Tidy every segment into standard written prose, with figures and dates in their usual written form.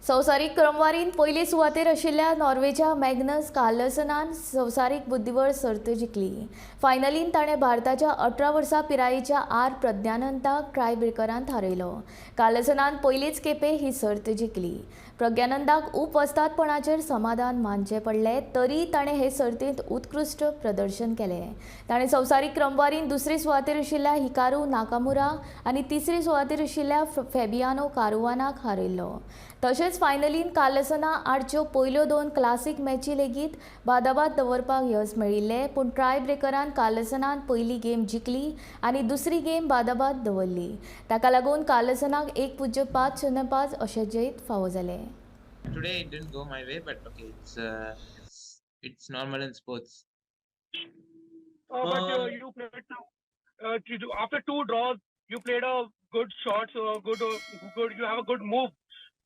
संवसारीक क्रमवारींत पयले सुवातेर आशिल्ल्या नॉर्वेच्या मॅग्नस कार्लसनान संवसारीक बुद्दिबळ सर्त जिखली. फायनलींत ताणें भारताच्या 18 वर्सां पिरायेच्या आर प्रज्ञानंदाक टायब्रेकरांत हारयलो. कार्लसनान पयलेच खेपे ही सर्त जिखली. प्रज्ञानंदाक उप वस्तादपणाचेर समाधान मानचें पडलें, तरी ताणें हे सर्तींत उत्कृश्ट प्रदर्शन केलें. ताणें संवसारीक क्रमवारींत दुसरे सुवातेर आशिल्ल्या हिकारू नाकामुरा आनी तिसरे सुवातेर आशिल्ल्या फेबियानो कारुआनाक हारयल्लो. तशेंच फायनलींत कार्लसना आडच्यो पयल्यो दोन क्लासीक मॅची लेगीत बादाबाद दवरपाक यश मेळिल्लें, पूण टाय ब्रेकरान कार्लसनान पयली गेम जिखली आनी दुसरी गेम बादाबाद दवरली. ताका लागून कार्लसनाक 1-0-5, 0-5 अशें जैत फावो जालें. Today it didn't go my way, but okay, it's normal in sports. But you played after two draws, you played a good shot, so good, good. You have a good move.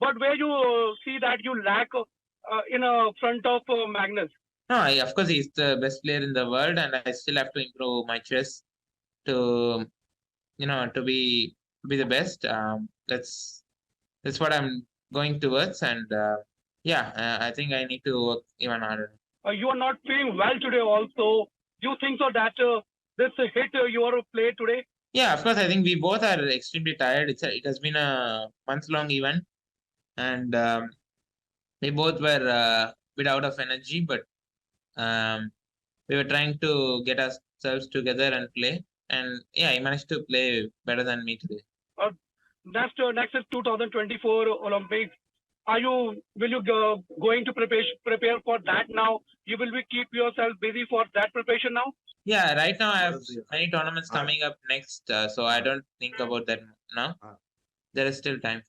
But where you see that you lack in front of Magnus? No, of course he's the best player in the world, and I still have to improve my chess to be the best. That's what I'm going towards, and I think I need to work even harder. You are not feeling well today, also. Do you think so that this hit your play today? Yeah, of course. I think we both are extremely tired. It has been a month-long event, and we both were a bit out of energy, but we were trying to get ourselves together and play. And he managed to play better than me today. Next is 2024 Olympics. Will you go, going to prepare for that now? You will be keep yourself busy for that preparation now? Yeah, right now I have What is the many tournaments coming up next, so I don't think about that now. There is still time.